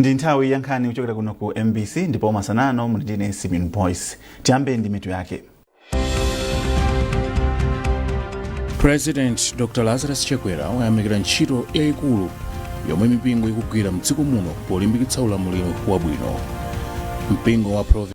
Ndi nthawi ya nkhani kuchokera kuno ku MBC, ndipo masanano muli ndine Simeon Boyce. Tiyambe ndi mitu yake. President Dr Lazarus Chakwera wayamikira ntchito yayikulu yomwe mipingo ikugwira mdziko muno polimbikitsa ulamuliro wabwino. Mpingo wa Provi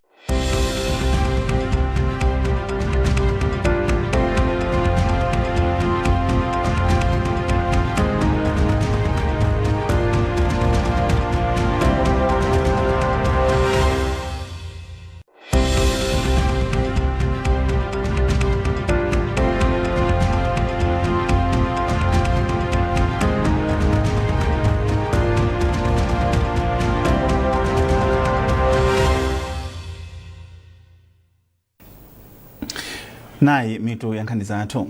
Nayi mitu ya nkhani zathu.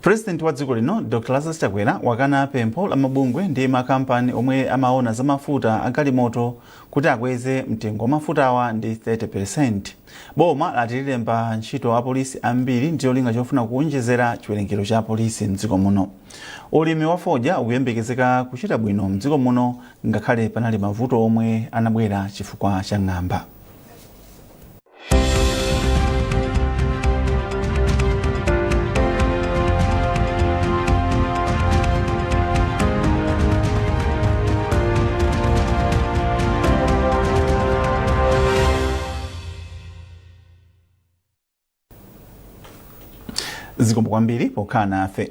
President wa dziko lino Dr Lazarus Chakwera wakana pempho la mabungwe ndi makampani omwe amaona za mafuta a galimoto kuti akweze mtengo wa mafutawa ndi 30%. Boma lati lilemba ntchito apolisi ambiri ndi cholinga chofuna kuonjezera chiwerengero cha apolisi mdziko muno. Ulimi wa fodya ukuyembekezeka kuchita bwino mdziko muno ngakhale panali mavuto omwe anabwera chifukwa cha ng'amba. Zikomo kwambiri pokhala nafe.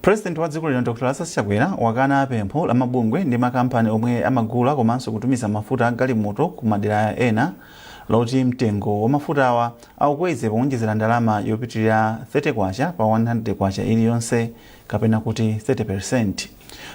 President wa dziko lino Dr Lazarus Chakwera wakana pempho la mabungwe ndi makampani omwe amagula komanso kutumiza mafuta a galimoto ku madera ena loti mtengo wa mafutawa aukweze powonjezera ndalama yopitirira 30 kwacha pa 100 kwacha iliyonse, kapena kuti 30%.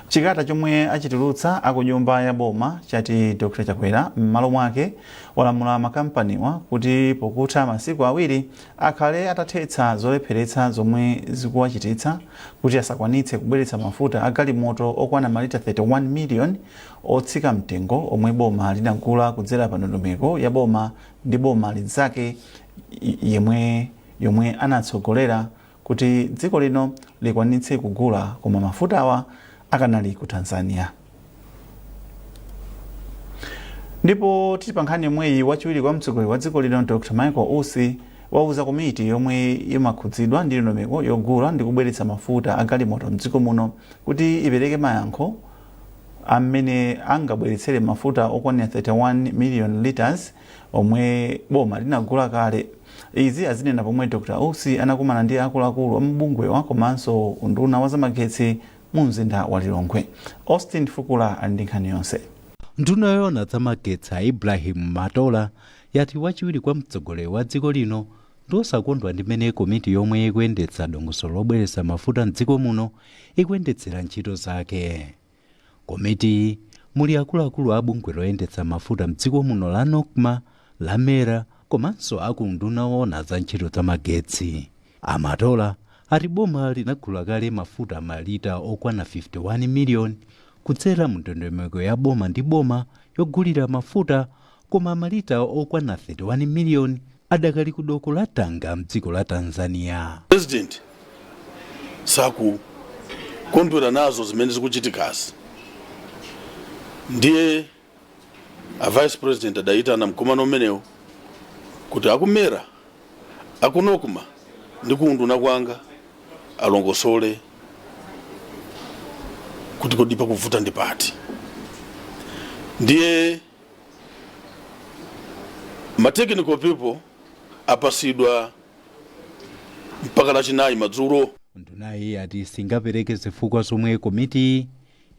Chikalata chomwe achitulutsa aku nyumba ya boma chati Dr Chakwera m'malo mwake walamula makampaniwa kuti pokutha masiku awiri akhale atathetsa zolepheretsa zomwe zikuwachititsa kuti asakwanitse kubweretsa mafuta a galimoto okwana malita 31 million otsika mtengo omwe boma linagula kudzera pa ndondomeko ya boma ndi boma linzake yomwe anatsogolera kuti dziko lino likwanitse kugula koma mafutawa akanali ku Tanzania. Ndipo tili pa nkhani yomweyi, wachiwiri kwa mtsogoleri wa dziko lino Dr Michael Usi wauza komiti yomwe imakhudzidwa ndi ndondomeko yogula ndi kubweretsa mafuta a galimoto mdziko muno kuti ipereke mayankho amene angabweretsere mafuta okwanira 31 million liters omwe boma linagula kale. Izi azinena pomwe Dr Usi anakumana ndi akuluakulu a mabungwewa komanso unduna wa zamagetsi mu mzinda wa Lilongwe. Austin Fukula ali ndi nkhani yonse. Nduna yoona zamagetsi a Ibrahim Matola yati wachiwiri kwa mtsogoleri wa dziko lino ndi osakondwa ndi mmene komiti yomwe ikuyendetsa dongosolo lobweretsa mafuta mdziko muno ikuyendetsera ntchito zake. Komitiyi muli akuluakulu a bungwe loyendetsa mafuta mdziko muno la NOCMA, la MERA komanso aku unduna woona za ntchito za magetsi. A Matola ati boma linagula kale mafuta malita okwana 51 miliyoni kudzera mu ndondomeko ya boma ndi boma yogulira mafuta, koma malita okwana 31 miliyoni adakali ku doko la Tanga mdziko la Tanzania. President sakukondwera nazo zimene zikuchitikazi, ndiye a vice president adayitana mkumano umenewu kuti aku MERA, aku NOCMA ndi kuunduna kwanga alongosole kuti kodi pakuvuta ndi pati. Ndiye ma technical people apasidwa mpaka Lachinayi madzulo. Ndunayi yati singapereke zifukwa zomwe komitiyi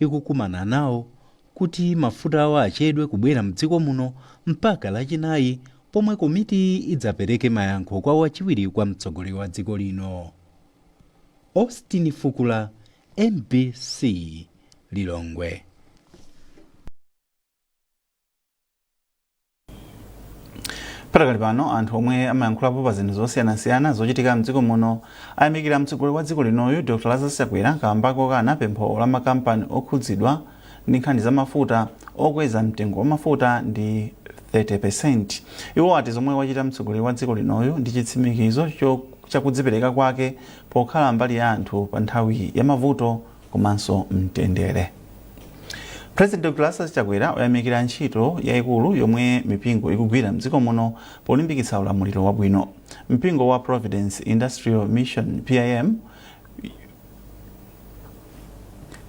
ikukumana nawo kuti mafutawa achedwe kubwera mdziko muno mpaka Lachinayi pomwe komitiyi idzapereke mayankho kwa wachiwiri kwa mtsogoleri wa dziko lino. Austin Fukula, MBC, Lilongwe. Patakali pano, anthu omwe amayankhulapo pa zinthu zosiyanasiyana zochitika mdziko muno ayamikira mtsogoleri wa dziko linoyu Dr Lazarus Chakwera kamba kokana pempho la makampani okhudzidwa ndi nkhani za mafuta okweza mtengo wa mafuta ndi 30%. Iwo ati zomwe wachita mtsogoleri wa dziko linoyu ndi chitsimikizo chakudzipereka kwake pokhala mbali ya anthu pa nthawi ya mavuto komanso mtendere. President Dr Lazarus Chakwera wayamikira ntchito yayikulu yomwe mipingo ikugwira mdziko muno polimbikitsa ulamuliro wabwino. Mpingo wa Providence Industrial Mission, PIM,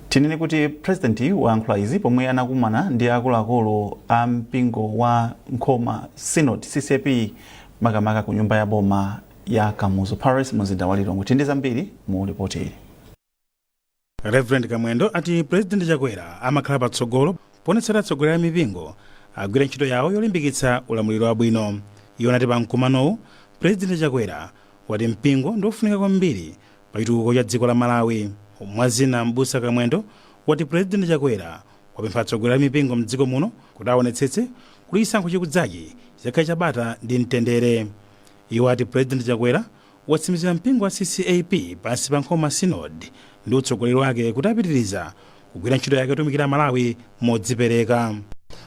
tinene kuti President wayankhula izi pomwe anakumana ndi akuluakulu a mpingo wa Nkhoma Synod, CCAP, makamaka ku nyumba ya boma ya Kamuzu Palace mzinda wa Lilongwe. Tindi zambiri mu ripoti ili. Reverend Kamwendo ati President Chakwera amakhala patsogolo poonetsetsa atsogoleri a mipingo agwira ntchito yawo yolimbikitsa ulamuliro wabwino. Iwo anati pa mkumanowu, President Chakwera wati mpingo ndiofunika kwambiri pa chitukuko cha dziko la Malawi. Mwazina, Mbusa Kamwendo wati President Chakwera wapempha atsogoleri a mipingo mdziko muno kuti aonetsetse kuti chisankho chikudzachi chizakhale chabata ndi mtendere. Iwo ati President Chakwera watsimikizira mpingo wa CCAP pansi pa Nkhoma Synod ndi utsogoleri wake kuti apitiriza kugwira ntchito yake yotumikira Malawi modzipereka.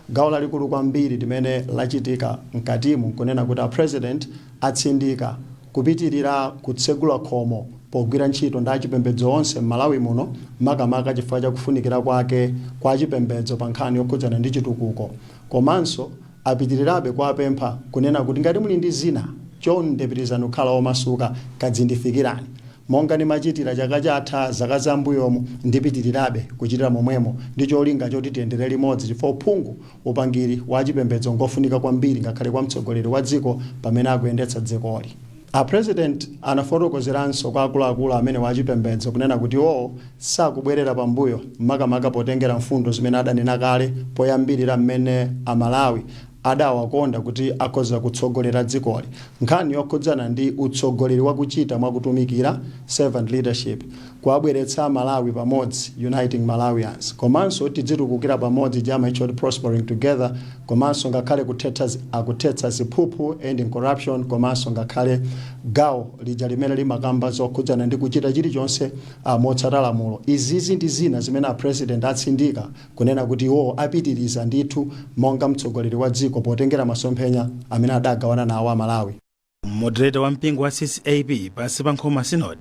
Gawo lalikulu kwambiri limene lachitika mkatimu nkunena kuti a President atsindika kupitirira kutsegula khomo pogwira ntchito ndi achipembedzo onse m'Malawi muno, makamaka chifukwa chakufunikira kwake kwa achipembedzo pa nkhani yokhudzana ndi chitukuko. Komanso apitirirabe kuwapempha kunena kuti ngati muli ndi zina, chonde pitirizani kukhala omasuka, kadzindifikirani monga ndimachitira chaka chatha, zaka zambuyomu, ndipitirirabe kuchitira momwemo ndi cholinga choti tiyendere limodzi, chifukwa uphungu, upangiri wa chipembedzo ngofunika kwambiri ngakhale kwa mtsogoleri wa dziko pamene akuyendetsa dzikoli. A President anafotokozeranso kwa akuluakulu amene wachipembedzo kunena kuti iwowo sakubwerera pambuyo, makamaka potengera mfundo zimene adanena kale poyambirira mmene Amalawi adawakonda kuti akhoza kutsogolera dzikoli, nkhani yokhudzana ndi utsogoleri wakuchita mwakutumikira, servant leadership, kuwabweretsa Malawi pamodzi, uniting Malawians, komanso tidzitukukira pamodzi, jama prospering together, komanso ngakhale akuthetsa ziphuphu, ending corruption, komanso ngakhale gawo lija limene limakamba zokhudzana ndi kuchita chilichonse motsata lamulo. Izizi ndi zina zimene a President atsindika kunena kuti iwowo apitiriza ndithu monga mtsogoleri wa dziko potengera masomphenya amene adagawana nawo Amalawi. Moderator wa mpingo wa CCAP pansi pa Nkhoma Synod,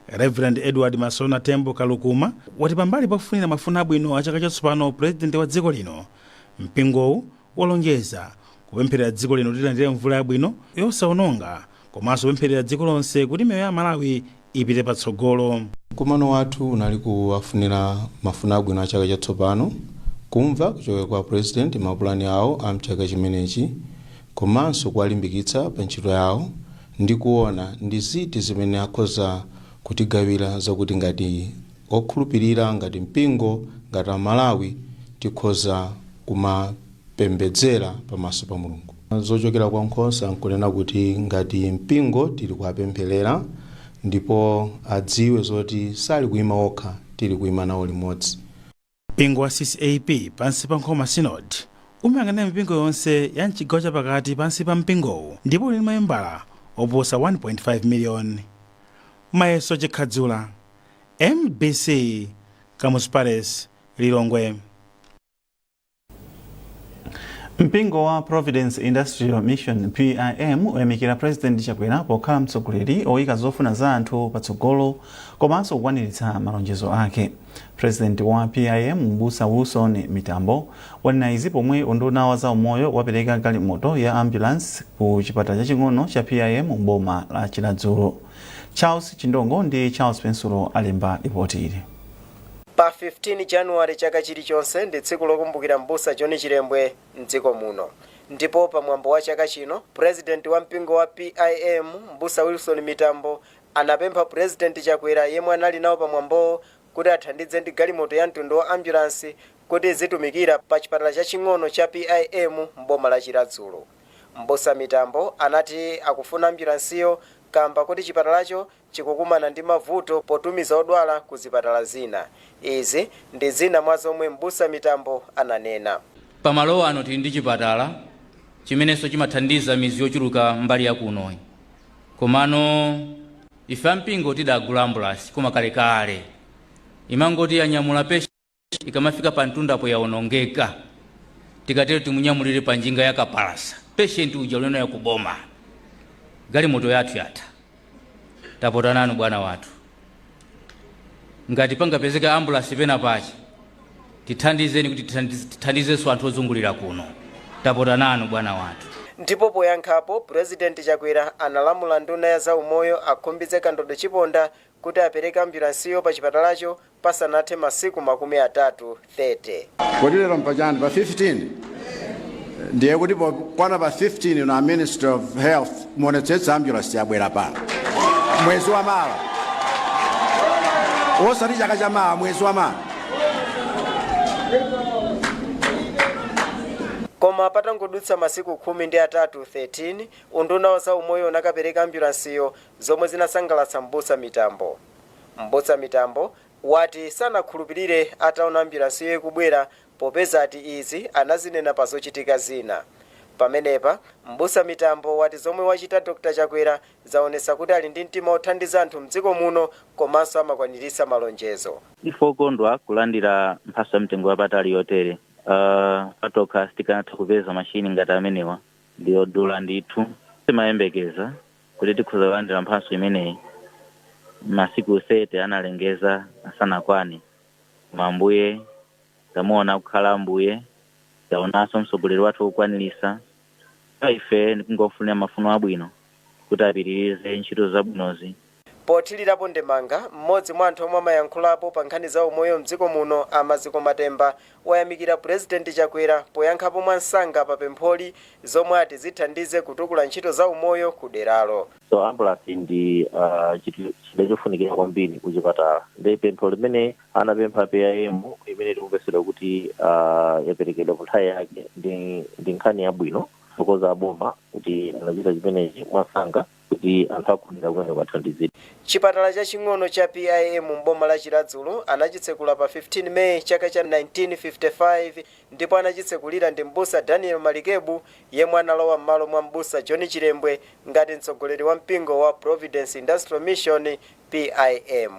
Reverend Edward Masona Tembo Kalukuma, wati pambali pakufunira mafuno abwino a chaka chatsopano President wa dziko lino, mpingowu walonjeza kupempherera dziko lino kuti lilandire mvula yabwino yosawononga, komanso kupempherera dziko lonse kuti miyoyo ya Malawi ipite patsogolo. Mkumano wathu unali kuwafunira mafuno abwino a chaka chatsopano, kumva kuchokera kwa President mapulani awo a mchaka chimenechi, komanso kuwalimbikitsa pa ntchito yawo ndi kuona ndi ziti zimene akhoza kutigawira zakuti ngati okhulupirira, ngati mpingo, ngati Amalawi, tikhoza kumapembedzera pamaso pa Mulungu. Zochokera kwa nkhosa nkunena kuti ngati mpingo tili kuwapempherera, ndipo adziwe zoti sali kuyima okha, tili kuyima nawo limodzi. Mpingo wa CCAP pansi pa Nkhoma Synod umayang'anira mipingo yonse ya mchigawo chapakati pansi pa mpingowu, ndipo uli ndi mamembala oposa 1.5 miliyoni. Mayeso Chikhadzula, MBC, Kamuzu Palace, Lilongwe. Mpingo wa Providence Industrial Mission, PIM, uyamikira President Chakwera pokhala mtsogoleri oyika zofuna za anthu patsogolo komanso kukwaniritsa malonjezo ake. President wa PIM, Mbusa Wilson Mitambo, wanena izi pomwe unduna wa zaumoyo wapereka galimoto ya ambulance ku chipatala chaching'ono cha PIM mboma la Chiradzulo. Charles Chindongo ndi Charles Pensulo alemba ripoti ili. Pa 15 Januwale chaka chilichonse ndi tsiku lokumbukira Mbusa John Chilembwe mdziko muno, ndipo pamwambo wa chaka chino, Purezidenti wa mpingo wa PIM, Mbusa Wilson Mitambo, anapempha Purezidenti Chakwera, yemwe anali nawo pamwambowo, kuti athandize ndi galimoto ya mtundu wa ambulance kuti izitumikira pa chipatala chaching'ono cha PIM mboma la Chiradzulo. Mbusa Mitambo anati akufuna ambulansiyo kamba kuti chipatalacho chikukumana ndi mavuto potumiza odwala ku zipatala zina. Izi ndi zina mwa zomwe Mbusa Mitambo ananena. Pamalo ano tili ndi chipatala chimenenso chimathandiza mizi yochuluka mbali yakunoyi, komano ife ampingo tidagula ambulasi, koma kalekale imangoti yanyamula patient, ikamafika pa mtundapo yaonongeka. Tikatero timunyamulire pa njinga ya kapalasa patient uja ulendo yakuboma. Galimoto yathu yatha. Tapota nanu bwana wathu, ngati pangapezeka ambulasi pena pache. Tithandizeni kuti tithandizenso anthu ozungulira kuno. Tapota nanu, bwana wathu. Ndipo poyankhapo, Purezidenti Chakwera analamula nduna ya zaumoyo, a Khumbize Kandodo Chiponda, kuti apereke ambulansiyo pa chipatalacho pasanathe masiku 30, 30. Kodi lero mpachani? Pa 15. Ndiye kuti pokwana pa 15 na Minister of Health muonetsetsa ambulance yabwera pano mwezi wa mawa, osati chaka cha mawa, mwezi wa mawa. Koma patangodutsa masiku 13, 13, unduna wa zaumoyo unakapereka ambulansiyo, zomwe zinasangalatsa Mbusa Mitambo. Mbusa Mitambo wati sanakhulupirire ataona ambulansiyo ikubwera, popeza ati izi anazinena pa zochitika zina. Pamenepa Mbusa Mitambo wati zomwe wachita Dr Chakwera zaonetsa kuti ali ndi mtima othandiza anthu mdziko muno komanso amakwaniritsa malonjezo. Ndife okondwa kulandira mphatso ya mtengo wapatali yotere. Patokha sitikanatha kupeza mashini ngati amenewa, ndi odula ndithu. Timayembekeza kuti tikhoza kulandira mphatso imeneyi masiku 30 analengeza asanakwane, koma Ambuye tamuona kukhala Ambuye, taonanso mtsogoleri wathu wokwanirisa. Ife ndikungofunira mafuno abwino kuti apitirize ntchito zabwinozi. Pothirirapo ndemanga, mmodzi mwa anthu omwe amayankhulapo pa nkhani za umoyo mdziko muno, a Maziko Matemba, wayamikira Purezidenti Chakwera poyankhapo mwansanga pa pempholi, zomwe ati zithandize kutukula ntchito za umoyo ku deralo. So ambulance ndi chida chofunikira kwambiri kuchipatala, ndi pempho limene anapempha PIM imene tikumvesedwa kuti yaperekedwa ku nthawi yake ndi nkhani yabwino. Thokoza aboma kuti anachita chimenechi mwasanga kuti anthu akudera kumene kwathandizidwa. Chipatala chaching'ono cha PIM m'boma la Chiradzulu anachitsekula pa 15 Meyi chaka cha 1955, ndipo anachitsekulira ndi Mbusa Daniel Malikebu, yemwe analowa m'malo mwa Mbusa John Chilembwe ngati mtsogoleri wa mpingo wa Providence Industrial Mission, PIM.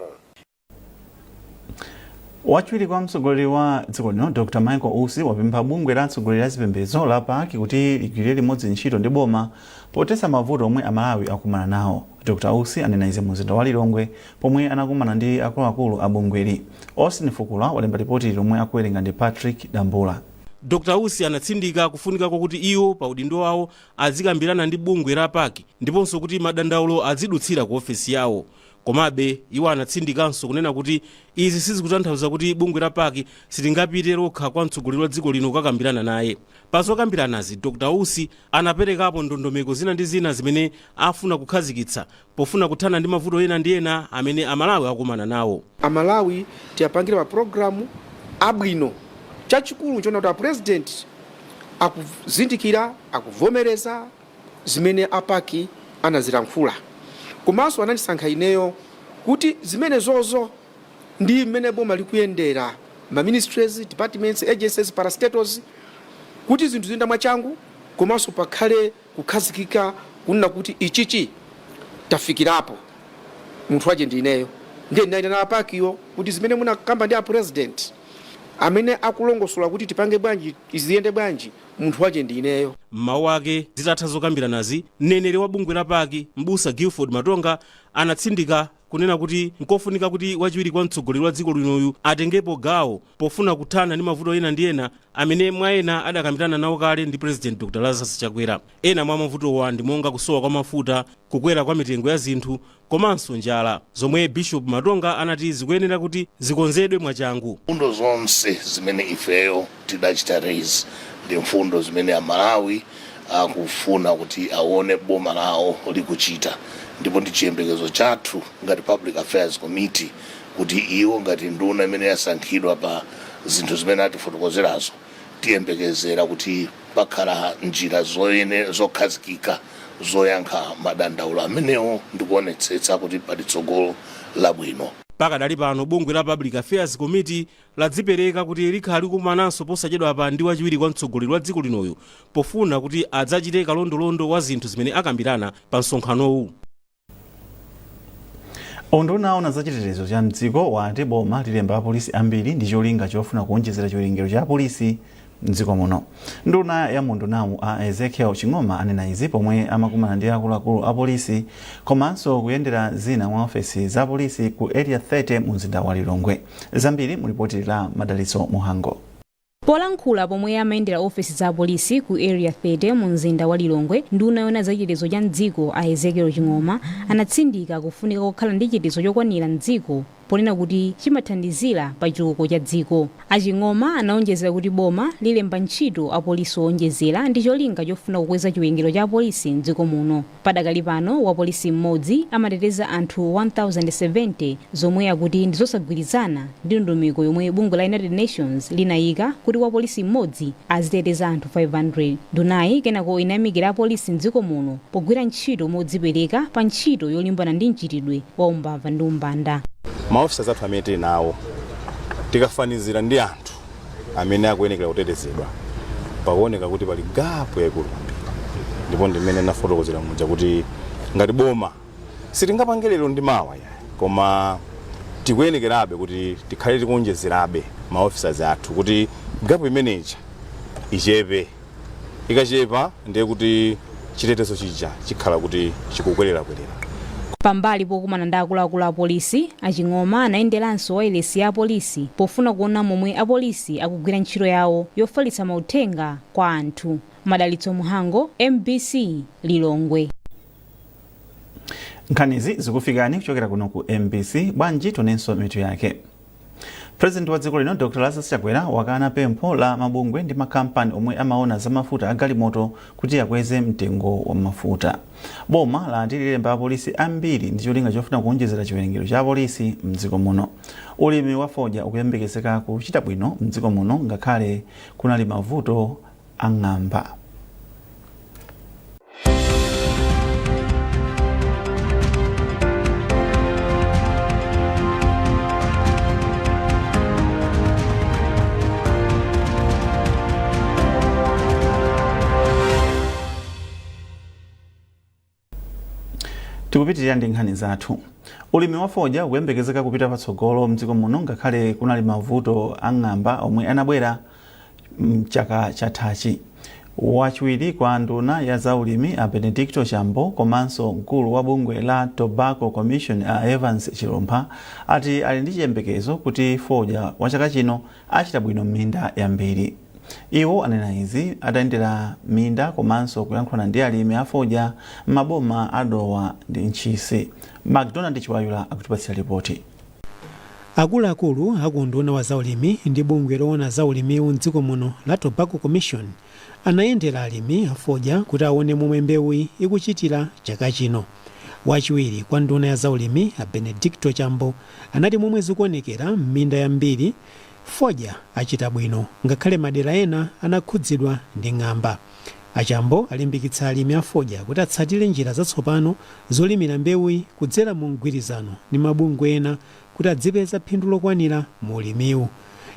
Wachiwiri kwa mtsogoleri wa dziko lino, Dr Michael Usi, wapempha bungwe la atsogoleri a zipembedzo la PAC kuti ligwirire limodzi ntchito ndi boma pothetsa mavuto omwe Amalawi akumana nawo. Dr Usi anena izi mu mzinda wa Lilongwe pomwe anakumana ndi akuluakulu a bungweli. Austin Fukula walemba ripoti lomwe akuwerenga ndi Patrick Dambula. Dr Usi anatsindika kufunika kwakuti iwo pa udindo wawo azikambirana ndi bungwe la PAC ndiponso kuti madandaulo azidutsira ku ofesi yawo. Komabe iwo anatsindikanso kunena kuti izi sizikutanthauza kuti bungwe la PAC silingapite lokha kwa mtsogoleri wa dziko lino kukakambirana naye. Pa zokambiranazi, Dr Usi anaperekapo ndondomeko zina ndi zina zimene afuna kukhazikitsa pofuna kuthana ndi mavuto ena ndi ena amene Amalawi akumana nawo. Amalawi tiyapangire mapulogalamu abwino. Chachikulu nchoona kuti a President akuzindikira, akuvomereza zimene a PAC anazilankhula, komanso anandisankha ineyo kuti zimenezozo ndi mmene boma likuyendera, ma ministries, departments, agencies, parastatals, kuti zinthu ziyenda mwachangu komanso pakhale kukhazikika kunena kuti ichichi tafikirapo. Munthu wache ndi ineyo, ndiye ndinayitana a PAC-yo kuti zimene munakamba ndi a President amene akulongosola kuti tipange bwanji, iziyende bwanji, munthu wache ndi ineyo. M'mawu ake zitatha zokambiranazi, mneneri wa bungwe la PAC, Mbusa Gilford Matonga, anatsindika kunena kuti nkofunika kuti wachiwiri kwa mtsogoleri wa dziko linoyu atengepo gawo pofuna kuthana ndi mavuto ena ndi ena amene mwa ena adakambirana nawo kale ndi President Dr Lazarus Chakwera. Ena mwa mavutowa ndi monga kusowa kwa mafuta, kukwera kwa mitengo ya zinthu komanso njala, zomwe Bishop Matonga anati zikuyenera kuti zikonzedwe mwachangu. Mfundo zonse zimene ifeyo tidachita raise ndi mfundo zimene Amalawi akufuna kuti aone boma lawo likuchita, ndipo ndi chiyembekezo chathu ngati Public Affairs Committee kuti iwo ngati nduna imene yasankhidwa, pa zinthu zimene atifotokozerazo, tiyembekezera kuti pakhala njira zokhazikika zoyankha madandaulo amenewo ndi kuonetsetsa kuti pali tsogolo labwino. Pakadali pano, bungwe la Public Affairs Committee ladzipereka kuti likhala likumananso posachedwapa ndi wachiwiri kwa mtsogoleri wa dziko linoyu pofuna kuti adzachite kalondolondo wa zinthu zimene akambirana pa msonkhanowu. Unduna owona za chitetezo cha mdziko wati boma lilemba apolisi ambiri ndi cholinga chofuna kuonjezera chiwerengero cha apolisi Mdziko muno, nduna ya mundunawu a Ezekiel Ching'oma anena izi pomwe amakumana ndi akuluakulu a polisi komanso kuyendera zina mwa ofesi za polisi ku Area 30 mu mzinda wa Lilongwe. Zambiri mu lipoti la Madalitso Muhango. Polankhula pomwe amayendera ofesi za polisi ku Area 30 mu mzinda wa Lilongwe, nduna yoona za chitetezo cha mdziko a Ezekiel Ching'oma anatsindika kufunika kokhala ndi chitetezo chokwanira mdziko, ponena kuti chimathandizira pa chitukuko cha dziko. A Ching'oma anaonjezera kuti boma lilemba ntchito apolisi owonjezera ndi cholinga chofuna kukweza chiwerengero cha apolisi mdziko muno. Padakali pano, wapolisi mmodzi amateteza anthu 1070, zomwe akuti ndizosagwirizana ndi ndondomeko yomwe bungwe la United Nations linayika kuti wapolisi mmodzi aziteteza anthu 500. Ndunayi kenako inayamikira apolisi mdziko muno pogwira ntchito modzipereka pa ntchito yolimbana ndi mchitidwe wa umbava ndi umbanda. Maofisa athu amene tili nawo, tikafanizira ndi anthu amene akuyenekera kutetezedwa, pakuoneka kuti pali gap yaikulu kwambiri. Ndipo ndimene nafotokozera muja kuti ngati boma sitingapange lero ndi mawa yayi, koma tikuyenekerabe kuti tikhale tikuonjezerabe ma officers athu kuti gap imeneyi ichepe. Ikachepa, ndiye kuti chitetezo chija chikhala kuti chikukwerera-kwerera. Pambali pokumana ndi akuluakulu a polisi, a Ching'oma anayenderanso wailesi ya apolisi pofuna kuona momwe apolisi akugwira ntchito yawo yofalitsa mauthenga kwa anthu. Madalitso Muhango, MBC, Lilongwe. Nkhanizi zikufikani kuchokera kuno ku MBC. Bwanji tionenso mitu yake. President wa dziko lino Dr Lazarus Chakwera wakana pempho la mabungwe ndi makampani omwe amaona za mafuta a galimoto kuti akweze mtengo wa mafuta. Boma lati lilemba apolisi ambiri ndi cholinga chofuna kuonjezera chiwerengero cha apolisi mdziko muno. Ulimi wa fodya ukuyembekezeka kuchita bwino mdziko muno ngakhale kunali mavuto ang'amba. Tikupitirira ndi nkhani zathu. Ulimi wa fodya ukuyembekezeka kupita patsogolo mdziko muno ngakhale kunali mavuto ang'amba omwe anabwera mchaka chathachi. Wachiwiri kwa nduna ya zaulimi a Benedicto Chambo komanso mkulu wa bungwe la Tobacco Commission a Evans Chilumpha ati ali ndi chiyembekezo kuti fodya wa chaka chino achita bwino m'minda yambiri. Iwo anena izi atayendera minda komanso kuyankhulana ndi alimi a fodya m'maboma a Dowa ndi Ntchisi. MacDonald Chiwayula akutipatsira ripoti. Akuluakulu aku unduna wa zaulimi ndi bungwe loona za ulimiwu mdziko muno la Tobacco Commission anayendera alimi afodya kuti aone momwe mbewuyi ikuchitira chaka chino. Wachiwiri kwa nduna ya zaulimi a Benedicto Chambo anati momwe zikuonekera m'minda yambiri, fodya achita bwino ngakhale madera ena anakhudzidwa ndi ng'amba. Achambo alimbikitsa alimi a fodya kuti atsatire njira zatsopano zolimira mbewuyi kudzera mu mgwirizano ndi mabungwe ena kuti adzipeza phindu lokwanira mu ulimiwu.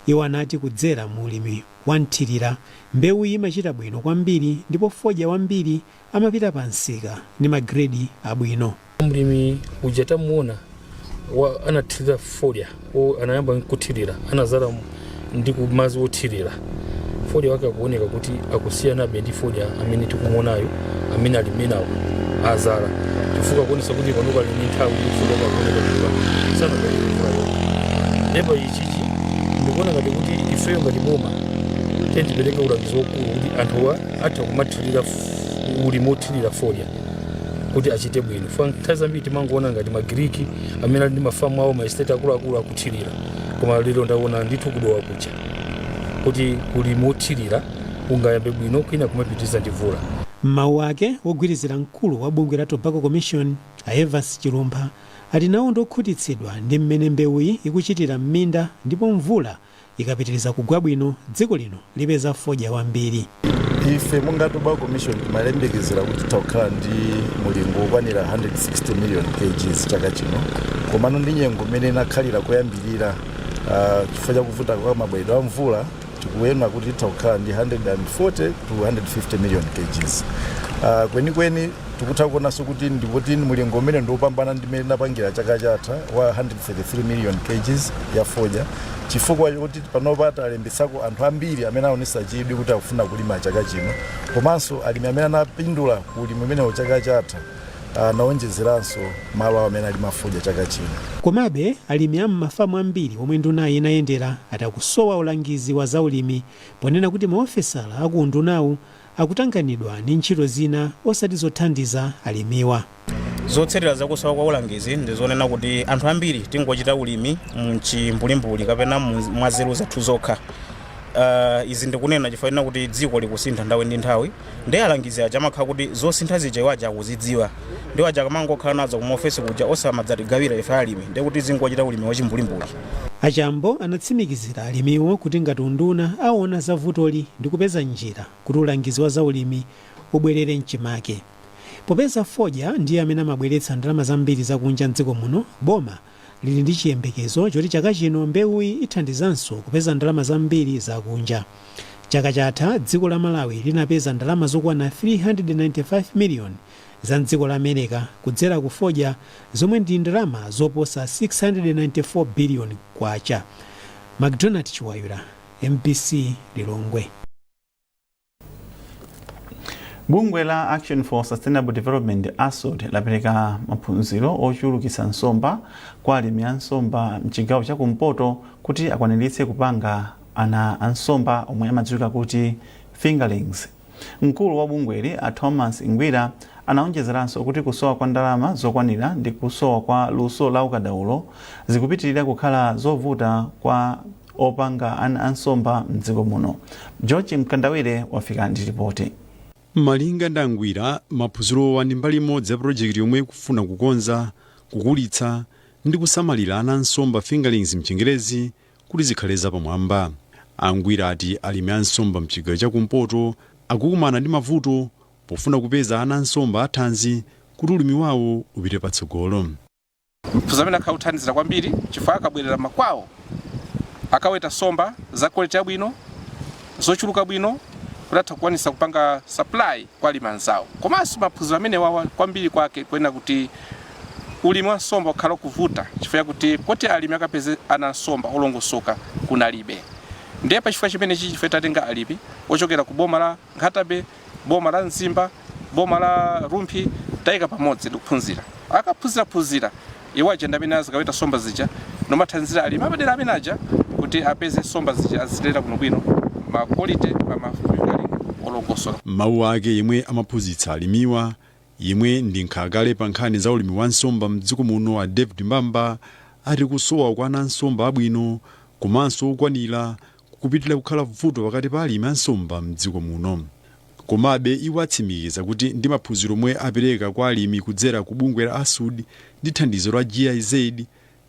Iwo anati kudzera mu ulimi wa mthirira, mbewuyi imachita bwino kwambiri ndipo fodya wambiri amapita pa msika ndi magredi abwino. Mlimi uja tamuona anathirira fodya, anayamba nkuthirira, anazala ndi madzi othirira. Fodya wake akuoneka kuti akusiyanabe ndi fodya amene tikumuonayo amene alimenawo azala, chifukwa akuonesa kuti panopa ali ndi nthawi ndi fodya wake akuoneka kuti sanadalire mvula yokha. Ndipo ichichi ndikuona ngati kuti ifeyo ngati boma tipereke ulangizi wokulu kuti anthuwa atha kumathirira ulimi othirira fodya kuti achite bwino. Fa nthawi zambiri timangoona ngati Magiriki amene ali ndi mafamu awo, maestate akuluakulu akuthirira, koma lero ndaona ndithu kuDowa kuja kuti ulimi othirira ungayambe bwino kwina kumapitiriza ndi mvula. M'mawu ake, wogwirizira mkulu wa bungwe la Tobacco Commission a Evans Chilumpha ati nawo ndokhutitsidwa ndi mmene mbewuyi ikuchitira m'minda ndipo mvula ikapitiriza kugwa bwino, dziko lino lipeza fodya wambiri. Ife monga Tobacco Commission timayembekezera kuti titha kukhala ndi mulingo wokwanira 160 million kgs chaka chino, komano ndi nyengo imene inakhalira koyambirira, chifukwa chakuvuta kwa mabweredwe a mvula, tikuona kuti titha kukhala ndi 140 to 150 million kgs. Kwenikweni Tikutha kuonanso kuti ndikuti mulingo umene ndiwopambana ndimene tinapangira chaka chatha wa 133 million kgs ya fodya, chifukwa chokuti panopa talembetsako anthu ambiri amene aonesa chidwi kuti akufuna kulima chaka chino, komanso alimi amene anapindula ku ulimi umenewo chaka chatha anaonjezeranso malo awo amene alima fodya chaka chino. Komabe alimi a m'mafamu ambiri omwe ndunayi inayendera atakusowa ulangizi wa zaulimi, ponena kuti maofesala aku undunawu akutanganidwa ndi ntchito zina osati zothandiza alimiwa. Zotsatira zakusowa kwa ulangizi ndizonena kuti anthu ambiri tingochita ulimi mchimbulimbuli kapena mwa nzeru zathu zokha. Izi ndikunena chifukwa kuti dziko likusintha nthawi ndi nthawi, ndi alangizi aja amakhala kuti zosintha zija iwo aja akuzidziwa, ndiwo aja akamangokhala nazo kumaofesi kuja osamadzatigawira ife alimi, ndiye kuti zingochita ulimi wachimbulimbuli. Achambo anatsimikizira alimiwo kuti ngati unduna aona za vutoli ndi kupeza njira kuti ulangizi wa zaulimi ubwerere mchimake. Popeza fodya ndiye amene amabweretsa ndalama zambiri zakunja mdziko muno, boma lili ndi chiyembekezo choti chaka chino mbewuyi ithandizanso kupeza ndalama zambiri zakunja. Chaka chatha dziko la Malawi linapeza ndalama zokwana 395 million za mdziko la America kudzera ku fodya, zomwe ndi ndalama zoposa 694 billion kwacha. McDonald Chiwayula, MBC, Lilongwe. Bungwe la Action for Sustainable Development, ASUD, lapereka maphunziro ochulukitsa nsomba kwa alimi a nsomba mchigawo chakumpoto kuti akwaniritse kupanga ana a nsomba omwe amadziwika kuti fingerlings. Mkulu wa bungweli, a Thomas Ngwira, anaonjezeranso kuti kusowa kwa ndalama zokwanira ndi kusowa kwa luso la ukadaulo zikupitirira kukhala zovuta kwa opanga ana a nsomba mdziko muno. George Mkandawire wafika ndi ripoti. Malinga ndi Angwira, maphunzirowa ndi mbali imodzi ya project yomwe ikufuna kukonza, kukulitsa ndi kusamalira ana ansomba, fingerlings mchingerezi, kuti zikhale zapamwamba. Angwira ati alimi a nsomba mchigawo chakumpoto akukumana ndi mavuto pofuna kupeza ana ansomba athanzi kuti ulimi wawo upite patsogolo. Maphunziro amene akhala kuthandizira kwambiri chifukwa akabwerera makwawo akaweta somba za quality yabwino, zochuluka bwino, kuti atha kukwanisa kupanga supply kwa alimi anzawo. Komanso maphunziro amene wawa kwambiri kwake kuena kuti ulimi wa nsomba ukhala kuvuta chifukwa chakuti koti alimi akapeze ana nsomba olongosoka kunalibe. Ndiye pachifukwa chimenechi chifukwa tatenga alimi ochokera ku boma la Nkhata Bay, boma la Mzimba, boma la Rumphi, tayika pamodzi ndikuphunzira. Akaphunziraphunzira, iwo aja ndi amene azikaweta somba zija nomathandizira alimi apadera amene aja kuti apeze somba zija azilera bwinobwino, ma quality pa ma fingerling olongosoka. M'mawu ake, yemwe amaphunzitsa alimiwa, yemwe ndi nkhalakale pa nkhani za ulimi wa nsomba mdziko muno, a David Mbamba, ati kusowa kwa ana ansomba abwino komanso okwanira kukupitirira kukhala vuto pakati pa alimi a nsomba mdziko muno. Komabe iwo atsimikiza kuti ndi maphunziro omwe apereka kwa alimi kudzera ku bungwe la ASUD ndi thandizo la GIZ,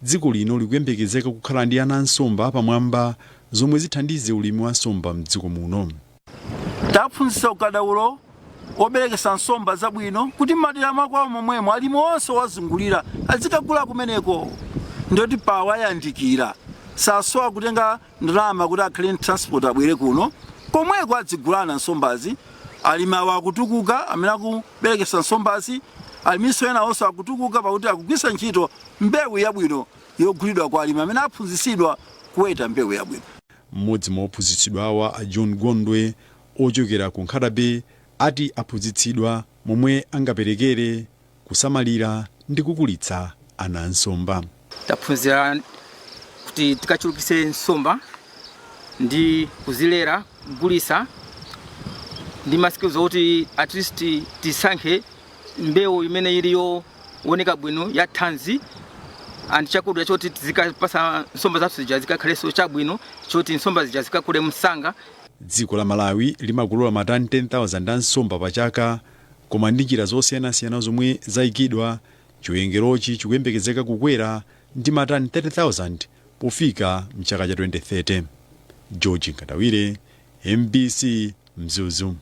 dziko lino likuyembekezeka kukhala ndi ana ansomba apamwamba zomwe zithandize ulimi wa nsomba mdziko muno. Taphunzitsa ukadaulo oberekesa nsomba zabwino kuti m'madera mwakwawo momwemo alimi onse wazungulira azikagula kumeneko, ndoti pawayandikira, sasowa kutenga ndalama kuti akhale ndi transport abwere kuno, komweko adzigulana nsombazi. Alimi awo akutukuka amene akuberekesa nsombazi, aliminso ena onse akutukuka pakuti akugwiritsa ntchito mbewu yabwino yogulidwa kwa alimi amene aphunzitsidwa kuweta mbewu yabwino. Mmodzi mwa ophunzitsidwawa, a John Gondwe ochokera ku Nkhata Bay, ati aphunzitsidwa momwe angaperekere, kusamalira ndi kukulitsa ana ansomba. Taphunzira kuti tikachulukitse nsomba ndi kuzilera, kugulisa, ndi ma skills oti at least tisankhe mbewu imene ili yooneka bwino, ya thanzi, and chakudya choti tizikapasa nsomba zathu zija zikakhalenso chabwino, choti nsomba zija zikakule msanga. Dziko la Malawi limakolola matani 10,000 a nsomba pa chaka, koma ndi njira zosiyanasiyana zomwe zayikidwa, chiwerengerochi chikuyembekezeka kukwera ndi matani 30,000 pofika mchaka cha 2030. George Nkatawire, MBC, Mzuzu.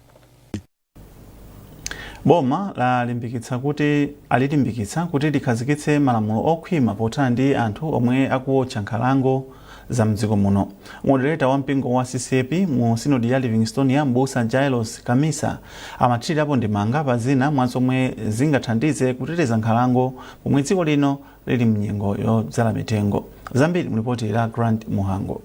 Boma lalimbikitsa kuti alilimbikitsa kuti likhazikitse malamulo okhwima pothana ndi anthu omwe akuwotcha nkhalango. Za mdziko muno, moderator wa mpingo wa CCAP mu sinodi ya Livingstonia, Mbusa Jailos Kamisa, amathirirapo ndemanga pa zina mwa zomwe zingathandize kuteteza nkhalango pomwe dziko lino lili mnyengo yodzala mitengo. Zambiri mulipoti la Grant Muhango.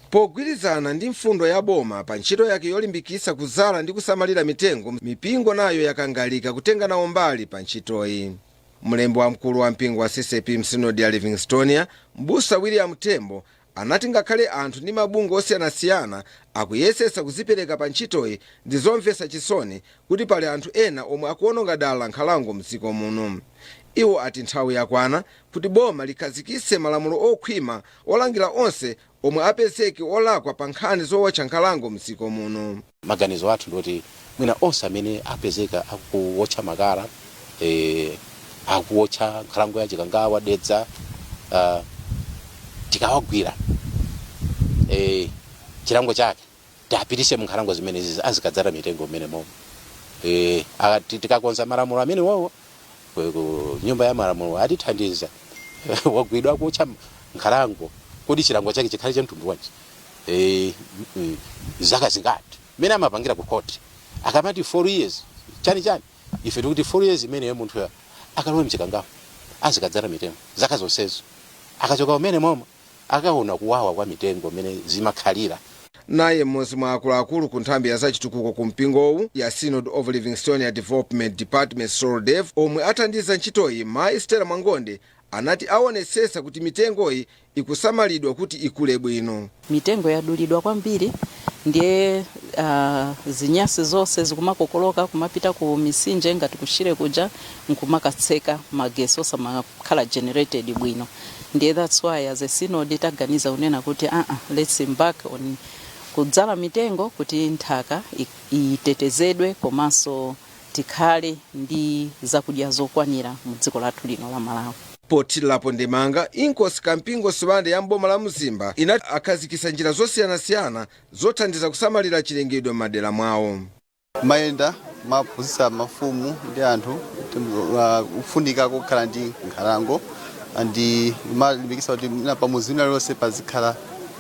Pogwirizana ndi mfundo ya boma pa ntchito yake yolimbikitsa kuzala ndi kusamalira mitengo, mipingo nayo yakangalika kutenga nawo mbali pa ntchitoyi. Mlembi wamkulu wa mpingo wa CCAP msinodi ya Livingstonia, Mbusa William Tembo, anati ngakhale anthu ndi mabungwe osiyanasiyana akuyesetsa kuzipereka pa ntchitoyi, ndi zomvetsa chisoni kuti pali anthu ena omwe akuononga dala nkhalango mdziko muno. Iwo ati nthawi yakwana kuti boma likhazikitse malamulo okhwima olangira onse omwe apezeke olakwa pa nkhani zowotcha nkhalango mdziko muno. Maganizo athu ndoti mwina onse amene apezeka akuwotcha makala, akuwotcha nkhalango ya Chikangawa, Dedza, tikawagwira, chilango chake tiapitise mu nkhalango zimenezi azikadzala mitengo mmene momwe. Tikakonza malamulo amene wowo ku nyumba ya malamulo atithandiza, wagwidwa akuwotcha nkhalango, kodi chilango chake chikhale cha mtundu wanji, zaka zingati, mmene amapangira ku court akamati 4 years chani chani? Ife tikuti 4 years imeneyo munthu akalowe mchikangawa azikadzala mitengo zaka zonsezo. Akachoka umene momwe akaona kuwawa kwa mitengo mmene zimakhalira. Naye mmodzi mwa akuluakulu ku nthambi ya zachitukuko ku mpingowu ya Synod of Livingstonia Development Department, SOLDEV, omwe athandiza ntchitoyi, Mayi Stella Mwangonde, anati aonetsetsa kuti mitengoyi ikusamalidwa kuti ikule bwino. Mitengo yadulidwa kwambiri, ndiye zinyasi zonse zikumakokoloka kumapita ku misinje ngati kushire kuja, nkumakatseka magesi osamakhala generated bwino. Ndiye that's why as a synod taganiza kunena kuti let's embark on kudzala mitengo kuti nthaka itetezedwe komanso tikhale ndi zakudya zokwanira mu dziko lathu lino la Malawi. Pothirirapo ndemanga, Inkosi Kampingo Sibande ya mboma la Mzimba inati akhazikitsa njira zosiyanasiyana zothandiza kusamalira chilengedwe m'madera mwawo. Mayenda maphunzitsa mafumu ndi anthu kuti, kufunika kukhala ndi nkhalango, ndi malimbikitsa kuti mwina pamudzi wina lonse pazikhala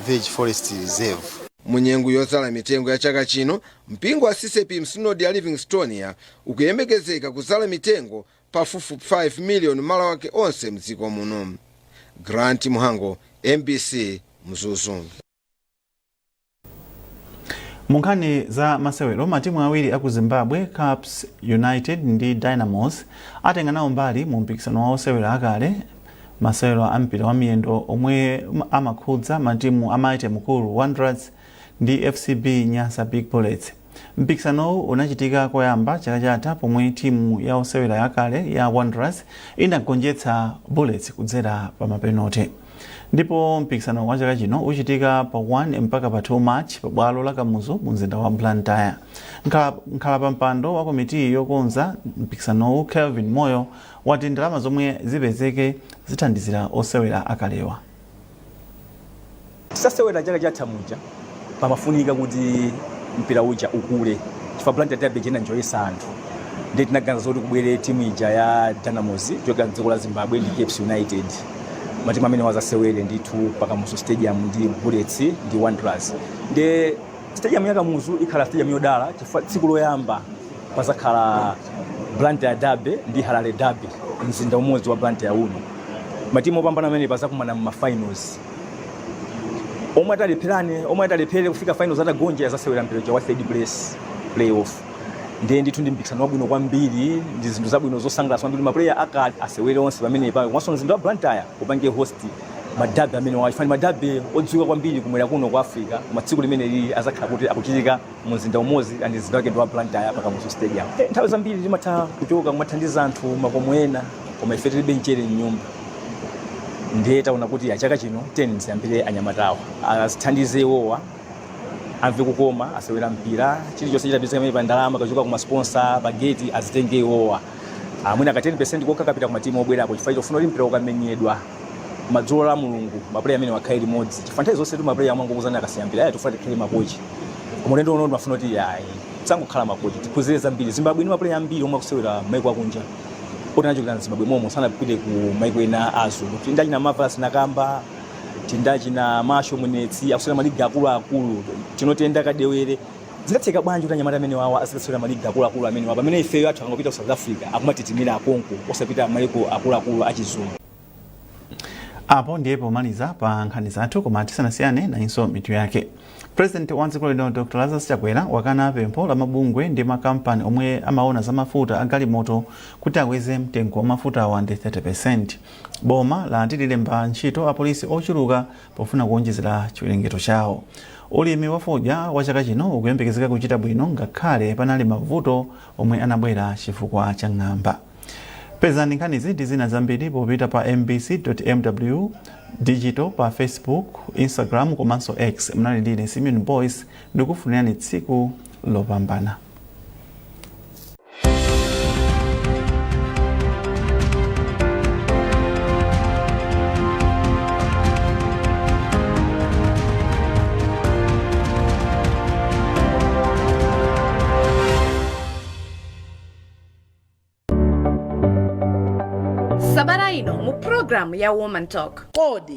village forest reserve. Mu nyengo yodzala mitengo ya chaka chino, mpingo wa CCAP msinodi ya Livingstonia ukuyembekezeka kudzala mitengo pafupifupi 5 miliyoni malo ake onse mdziko muno. Grant Muhango, MBC, Mzuzu. Mu nkhani za masewero, matimu awiri aku Zimbabwe, Caps United ndi Dynamos, atenga nawo mbali mu mpikisano wa osewera akale masewero a mpira wa miyendo omwe amakhudza matimu a Mighty Mukuru Wanderers ndi FCB Nyasa Big Bullets. Mpikisanowu unachitika koyamba chaka chatha pomwe timu ya osewera yakale ya Wanderers inagonjetsa Bullets kudzera pa mapenote. Ndipo mpikisano wa chaka chino uchitika pa 1 mpaka pa 2 March pa bwalo la Kamuzu mu mzinda wa Blantyre. Nkhala pa mpando wa komiti yokonza mpikisanowu, Kelvin Moyo, wati ndalama zomwe zipezeke zithandizira osewera akalewa. Tisasewera chaka chatha muja, pamafunika kuti mpira uja ukule chifukwa Blantyre Derby inanjoyesa anthu, ndiye tinaganiza zoti kubwere timu ija ya Dynamos kuchokera mdziko la Zimbabwe ndi Caps United. Matimu amene wazasewere ndithu pa Kamuzu Stadium ndi Bullets ndi Wanderers. Ndiye stadium ya Kamuzu ikhala stadium yodala chifukwa tsiku loyamba pazakhala Blantyre Derby ndi Harare Derby, mzinda umodzi wa Blantyre uno. Matimu opambana amene pazakumana mu finals, omwe atalepherane, omwe atalephere kufika finals atagonja, azasewera mpira uja wa third place playoff. Ndiye ndithu ndi mpikisano wabwino kwambiri, ndi zinthu zabwino zosangalatsa kwambiri maplayer akale asewere onse pamenepa, komanso mzinda wa Blantyre upange host maderby amene wa chifani maderby odziwika kwambiri kumwera kuno kwa Africa, koma tsiku limene lili azakhala kuti akuchitika mu mzinda umodzi, and mzinda wake ndi wa Blantyre pa Kamuzu Stadium. Nthawi zambiri timatha kuchoka kumathandiza anthu makomo ena, koma ife tilibe mchere mnyumba. Ndiye taona kuti ya chaka chino teni tiyambire anyamatawa, azithandize iwowa, amve kukoma, asewera mpira, chilichonse chitapezeka pamene pa ndalama kachoka kuma sponsor pa gate azitenge iwowa. Mwina ka 10% kokha kapita ku matimu obwerako, chifukwa chofuna kuti mpira ukamenyedwa madzulo la Mulungu maplayer amene wakhale limodzi, chifukwa nthawi zonse tu maplayer amangokuzana akasiya mpira, aya tifuna tikhale makochi. Koma ulendo uno timafuna kuti ayi, tisangokhala makochi, tiphunzire zambiri. Zimbabwe ndi maplayer ambiri omwe akusewera maiko akunja oti anachokera mZimbabwe momwe, sanapite ku maiko ena azungu. Ndi achina Marvelous Nakamba, Tindachina Masho Munetsi akusewera maligi akuluakulu, Tinotenda Kadewere. Zingatheka bwanji kuti anyamata amene wawa azikasewera maligi akuluakulu amene wawa, pamene ifeyo athu akangopita ku South Africa akumatitimira akonko, osapita maiko akuluakulu achizungu? Apo ndiye pomaliza pa nkhani zathu, koma tisanasiyane, nayinso mitu yake. President wa dziko lino Dr Lazarus Chakwera wakana pempho la mabungwe ndi makampani omwe amaona za mafuta a galimoto kuti akweze mtengo wa mafutawa ndi 30. Boma lati lilemba ntchito apolisi ochuluka pofuna kuonjezera chiwerengero chawo. Ulimi wa fodya wa chaka chino ukuyembekezeka kuchita bwino ngakhale panali mavuto omwe anabwera chifukwa cha ng'amba. Pezani nkhanizi ndi zina zambiri popita pa mbc mw digital pa Facebook, Instagram komanso X. Mnali ndine Simeon Boyce, ndikufunirani tsiku lopambana. Sabata ino mu programu ya Woman Talk, kodi